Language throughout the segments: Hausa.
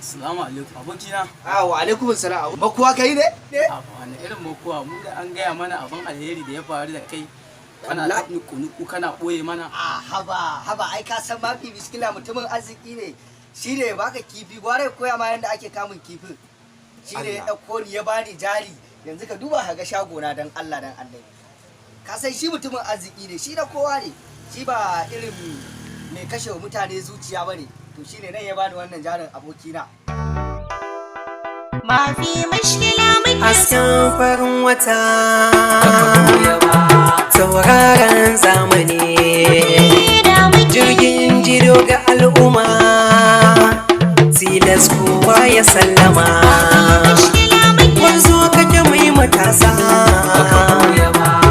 Assalamu alaikum, abokina. Ah, wa alaikum salam. Makuwa kai ne? A wani irin makuwa? Mu da an gaya mana abin alheri da ya faru da kai, kana Wallahi. nuku nuku kana ɓoye mana. Ah, haba, haba, ai ka san Mafi Biskila mutumin arziki ne. Shi ne baka kifi, gwara ya koya ma yadda ake kamun kifin. Shi ne ya ɗauko ni ya bani jari. Yanzu ka duba ka ga shagona, dan Allah dan Annabi. Ka san shi mutumin arziki ne, shi na kowa ne. Shi ba irin mai kashe wa mutane zuciya ba ne. To shi ne nan ya bani wannan jarin, abokina. Mafi mashkila muke. Hasken farin wata, tauraron zamani, Da muke. Jirgin jido ga al'umma, tilas kowa ya sallama. Mashkila muke. Mun zo kake mai matasa,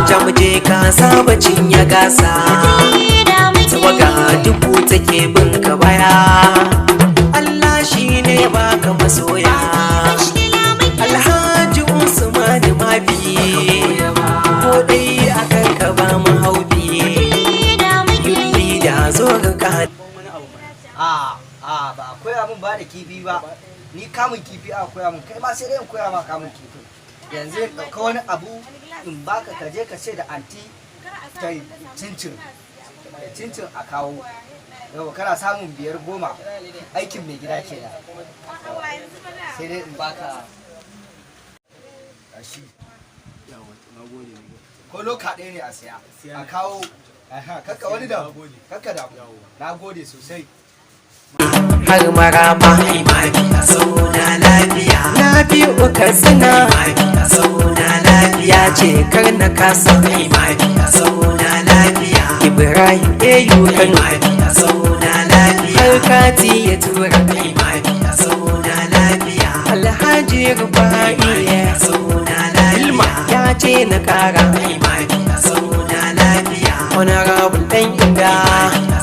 jamuje ka saba cinye gasa. Da muke. Tawaga dubu take bin ka baya, Allah shi ne baka masoya. Mashkila muke. Alhaji Usman Mafi, ko dai akan ka ba mu haufi. Da muke. Yulli da zo ga ka. Wani abu mana. Ah, ah, ba a koya min ba da kifi ba. Ni kamun kifi a koya min, kai ma sai dai in koya ma kamun kifin. Yanzu in ɗauka wani abu in baka, ka je ka ce da anti ta yi cincin. Cincin a kawo. Yau kana samun biyar goma, aikin mai gida kenan. Sai dai in baka. Gashi. Yawa, na gode ne. Ko loka ɗaya ne a siya. A kawo. Aha, kakka wani da kakka da. Na gode sosai. Har maraba, Mafi a zauna lafiya. Na biyu Katsina, Mafi a zauna lafiya, ce kar na kasa. Mafi a zauna lafiya. Ibrahim AU Kano, Mafi a zauna lafiya. Har kati ya tura, Mafi a zauna lafiya. Alhaji Rufa'i ya zauna lafiya, ya ce na kara. Mafi a zauna lafiya. Honorable Dan Inda,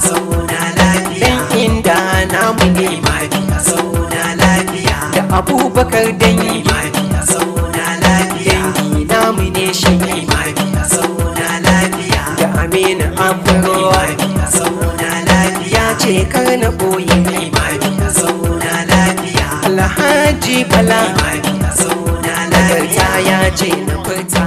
zauna lafiya. Dan Inda namu ne, Mafi a zauna lafiya. Da Abubakar Dangi, Mafi a zauna lafiya. Dangi namu ne shi, Mafi a zauna lafiya. Da Aminu Afro, Mafi a zauna lafiya, ce kar na boye. Mafi a zauna lafiya. Alhaji Bala, Mafi a zauna lafiya, ya ce na furta.